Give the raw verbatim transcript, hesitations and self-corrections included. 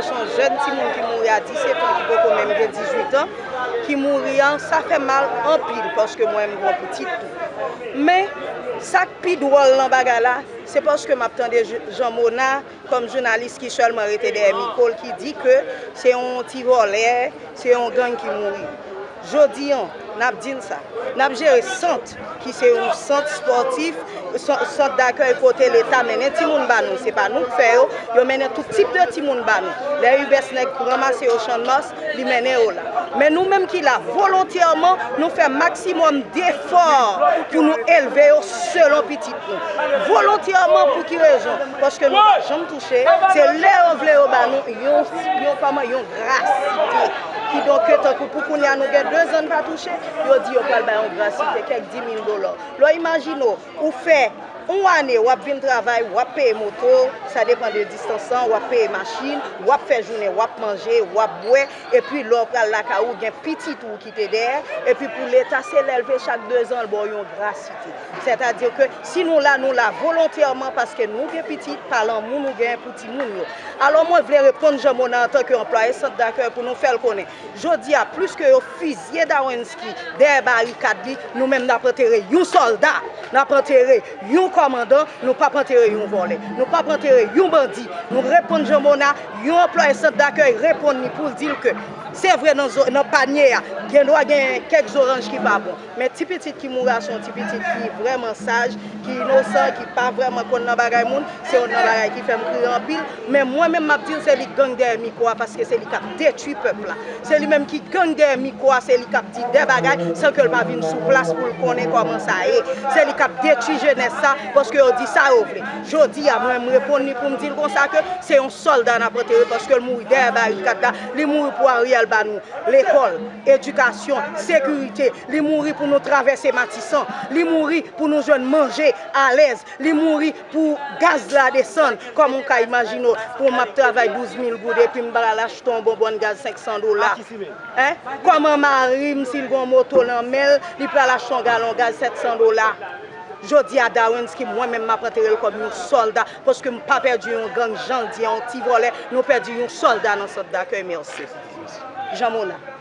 Yon jèn timoun ki mouri a disèt an, ki poko menm gen dizuit an, ki mouri an, sa fè mal anpil, paske mwen menm m gen yon pitit tou. Men, sa k pi dwòl nan bagay la, se paske m ap tande J-, Jean Mona, kòm jounalis ki sèlman rete dèyè mikwo l, ki di ke se yon ti vòlè, se yon gang ki mouri. Jodi an, n ap di l sa. N ap jere sant, ki se yon sant espòtif, san-, sant dakèy kote Leta mennen timoun ba nou. Se pa nou k fè yo, yo mennen tout tip de timoun ba nou. Lè Ubès Nèg ranmase yo Channmas, li mennen yo la. Men nou menm ki la, volontèman, nou fè maksimòm defò pou nou elve yo selon pitit nou. Volontèman, pou ki rezon? Paske nou pa janm touche. Se lè yo vle yo ba nou yon, yon kòman, yon grasite. Kidonk, tankou pou kounye a, nou gen de zan n pa touche, yo di yo pral bay yon grasite, kèk dis mil dola. Lè w imajine w, ou fè yon ane, w ap vin travay, w ap peye moto, sa depann de distans lan, w ap peye machin, w ap fè jounen, w ap manje, w ap bwè, epi lè w pral lakay ou, gen pitit ou ki te dèyè, epi pou Leta, se lè l vle chak de zan, l ba w yon grasite. Sètadi ke si nou la, nou la volontèman, paske nou gen pitit, pa lanmou nou genyen pou timoun yo. Alò, mwen vle reponn Jean Mona antanke anplwaye sant dakèy pou nou fè l konnen. Jodi a, plis ke yo fizye Dawensky dèyè barikad li, nou menm n ap antere yon sòlda, n ap antere yon kòmandan, nou p ap antere yon vòlè, nou p ap antere yon bandi. Nou reponn Jean Mona, yon anplwaye sant dakèy reponn li pou l di l ke se vre nan zo-, nan panye a, gendwa gen kèk zoranj ki pa bon. Men ti pitit ki mouri a se yon ti pitit ki vrèman saj, ki inosan, ki pa vrèman konn nan bagay moun. Se youn nan bagay ki fè m kriye anpil. Men mwen menm m ap di l se li k gang dèyè mikwo a paske se li k ap detwi pèp la. Se li menm ki gang dèyè mikwo a, se li k ap di de bagay san ke l pa vin sou plas pou l konnen kòman sa ye. Se li k ap detwi jenès sa paske yo di sa yo vle. Jodi a, mwen m reponn li pou m di l konsa ke se yon sòlda n ap antere paske l mouri dèyè barikad la. Li mouri pou Ariel ba nou lekòl, edikasyon, sekirite. Li mouri pou nou travèse Matisan. Li mouri pou nou jwenn manje alèz. Li mouri pou gaz la desann. Kòman w ka imajine w, pou m ap travay douz mil goud epi m pral achte yon bonbòn gaz senk san dola? Hein? Kòman mari m, si l gen yon moto nan men l, li pral achte yon galon gaz sèt san dola? Jodi a, Dawensky, mwen menm, m ap antere l kòm yon sòlda, paske m pa pèdi yon gang, jan l di a, yon ti vòlè, nou pèdi yon sòlda nan sant dakèy. Mèsi. Jean Mona.